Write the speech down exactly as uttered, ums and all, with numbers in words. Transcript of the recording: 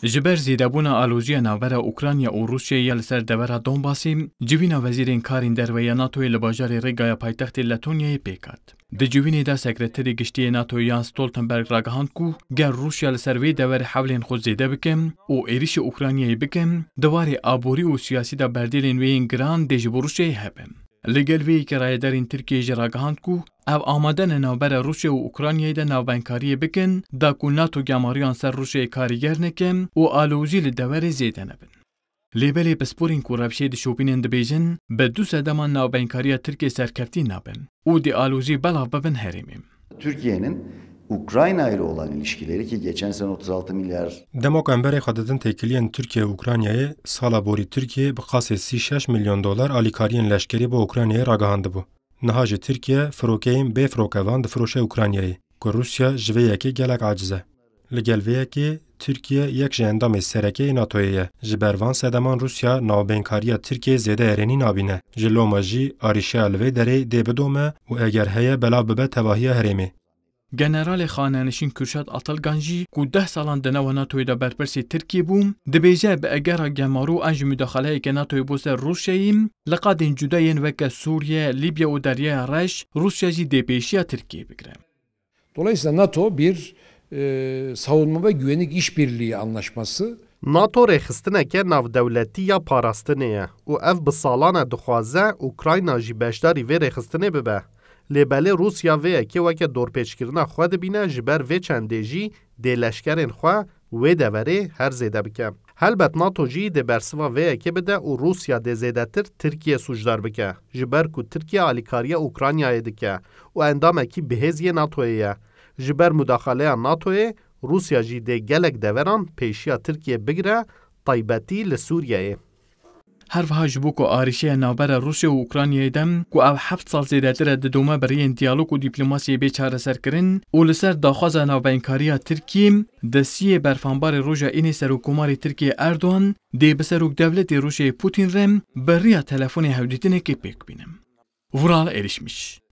Ji ber zêdebûna aloziya navbera Ukrayna û Rûsyayê ya li ser devera Donbasê, civîna wezîrên karên derve ya NATOyê li bajarê Rîgaya paytextê Letonyayê pêk hat. Di civînê de Sekreterê Giştî yê NATOyê Jens Stoltenberg ragihand ku ger Rûsya li ser vê deverê hewlên xwe zêde bike û êrişî Ukraynayê bike, di warê aborî û siyasî de berdêlên wê yên giran dê ji bo Rûsyayê hebe. Li gel vê yekê rayedarên Tirkiyeyê jî ragihand ku ew amade ne navbera Rûsya û Ukraynayê de navbeynkariye bikin, da ku NATO gemariyan ser Rûsyayê karîger neke û alozî li deverê zêde nebin. Lê belê pisporên ku rewşê dişopînin dibêjin, bi du sedeman navbeynkariya Tirkiyê serkeftî nabe û dê alozî belav bibin herêmê. Türkiye'nin Ukrayna ile olan ilişkileri ki geçen sene otuz altı milyar Dema ku em berê xwe didin têkiliyên Tirkiye û Ukraynayê, sala borî Tirkiye bi qasê sî şeş milyon dolar alîkariyên leşkerî bo Ukraynayê ragihandibû. Niha jî Tirkiye firokeyên bê firokevan difiroşe Ukraynayê, ku Rûsya ji vê yekê gelek aciz e. Li gel vê yekê, Tirkiye yek ji endamê sereke yê NATOyê ye. Ji ber van sedeman Rûsya navbeynkariya Tirkiyeyê zêde erênî nabîne. Ji loma jî arîşeya li vê derê dê bidome û eger heye belav bibe tevahiya herêmê. Generalê xanenişîn Kürşat Atalgan jî ku deh salan di nava NATOyê de berpirsê Tirkiyê bû, dibêje bi egera gemarû an ji mudaxaleyeke NATOyê bo ser Rûsyayê, li qadên cuda yên weke Sûriye, Lîbya û Deryaya Reş, Rûsya jî dê pêşiya Tirkiyê bigire. Dolayısıyla NATO bir e, savunma ve güvenlik işbirliği anlaşması. NATO rêxistineke navdewletî ya parastinê ye û ev bi salan e dixwaze Ukrayna jî beşdarî vê rêxistinê bibe. Lê belê Rûsya vê yekê weke dorpêçkirina xwe dibîne, ji ber vê çendê jî dê leşkerên xwe wê deverê her zêde bike. Helbet NATO jî dê bersiva vê yekê bide û Rûsya dê zêdetir Tirkiye sûcdar bike, ji ber ku Tirkiye alîkariya Ukraynayê dike û endamekî bihêz yê NATOyê ye. Ji ber mudaxaleya NATOyê, Rûsya jî dê gelek deveran pêşiya Tirkiye bigire, taybetî li Sûriyeyê. Her wiha ji bo ku arîşeya navbera Rûsya û Ukraynayê de ku ev heft sal zêdetir e didome bi rêyên diyalog û dîplomasiyê bê çareserkirin û li ser daxwaza navbeynkariya Tirkiyê, di siyê berfanbarê roja înê Serokkomarê Tirkiyê Erdogan dê bi Serokdewletê Rûsyayê Putin re bi riya telefonê hevdîtinekê pêk bîne. Vural Erişmiş.